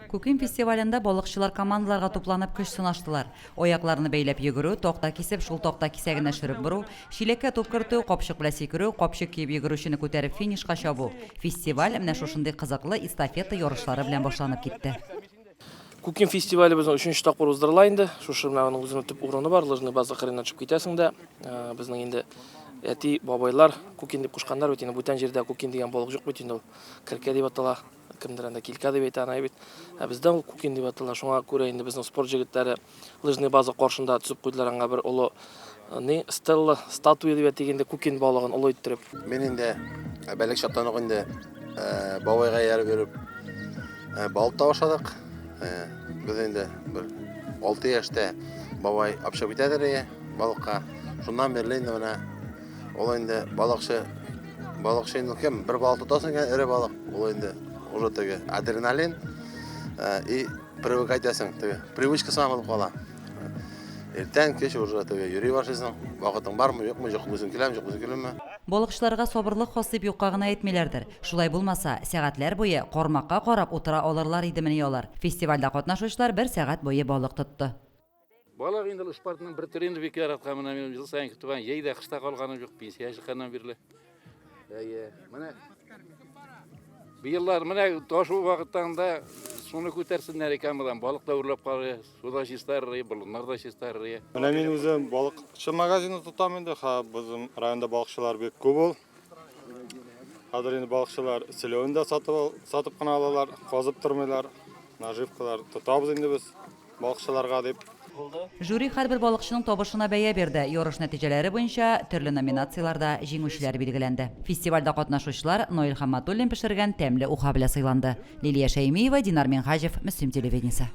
Күкин фестивалендә балыкчылар командаларга тупланып көч сынаштылар. Аякларны бәйләп йөгерү, такта кисеп, шул такта кисәгенә шөреп бору, чиләккә туп кертү, капчык белән сикерү, капчык киеп йөгерүчене күтәреп финишка чабу. Фестиваль менә шушындый кызыклы эстафета ярышлары белән башланып китте. Күкин фестивале безнең өченче тапкыр уздырыла инде. Шушы менә аның үзенең төп урыны бар, лыжный база кырыеннан төшеп китәсең дә, безнең инде әти, бабайлар Күкин дип кушканнар бит инде, бүтән җирдә Күкин дигән балык юк бит инде ул. Керкә дип атала. Кемдер анда килька дип әйтә аны бит. Ә бездә ул кукин дип атала. Шуңа күрә инде безнең спорт җегетләре лыжный база каршында төзеп куйдылар аңа бер олы э, ни стелла, статуя дип әйтик инде, кукин балыгын олы иттереп. Мин инде э, бәлек чактан ук инде э, бабайга ияреп йөреп балык та башладык. Без инде бер 6 яшьтә бабай апчап китәдер балыкка. Шуннан бирле инде менә Ул инде балыкчы, балыкчы инде кем? Бер балык тотасың икән, эре балык. Ул инде уже теге адреналин э, и привыкать итәсең, теге привычка сыман булып кала. Иртән кич уже теге йөри башлыйсың. Вакытың бармы, юкмы, йоклыйсың киләме, йоклыйсың киләме? Балыкчыларга сабырлык хас дип юкка гына әйтмиләрдер. Шулай булмаса, сәгатьләр буе кармакка карап утыра алырлар идемени алар? Фестивальдә катнашучылар бер сәгать буе балык тотты. Балык инде ул спортның бер төре инде бик яраткан. Менә минем ел саен көтеп алган, җәй дә кышта калганым юк, пенсиягә чыкканнан бирле. Әйе, менә быеллар менә ташу вакыттан да суны күтәрсеннәр икән моннан, балык та үрләп калыр, су да чистарыр, болыннар да чистарыр. Менә мин үзем балыкчы магазины тотам инде, ха, безнең районда балыкчылар бик күп ул. Хәзер инде балыкчылар селәвен дә сатып, сатып кына алалар, казып тормыйлар, наживкалар тотабыз инде без. Балыкчыларга дип. Жюри һәрбер балыкчының табышына бәя бирде. Ярыш нәтиҗәләре буенча төрле номинацияләрдә җиңүчеләр билгеләнде. Фестивальдә катнашучылар Наил Хамматуллин пешергән тәмле уха белән сыйланды. Лилия Шәймиева, Динар Минһаҗев, Мөслим телевидениесе.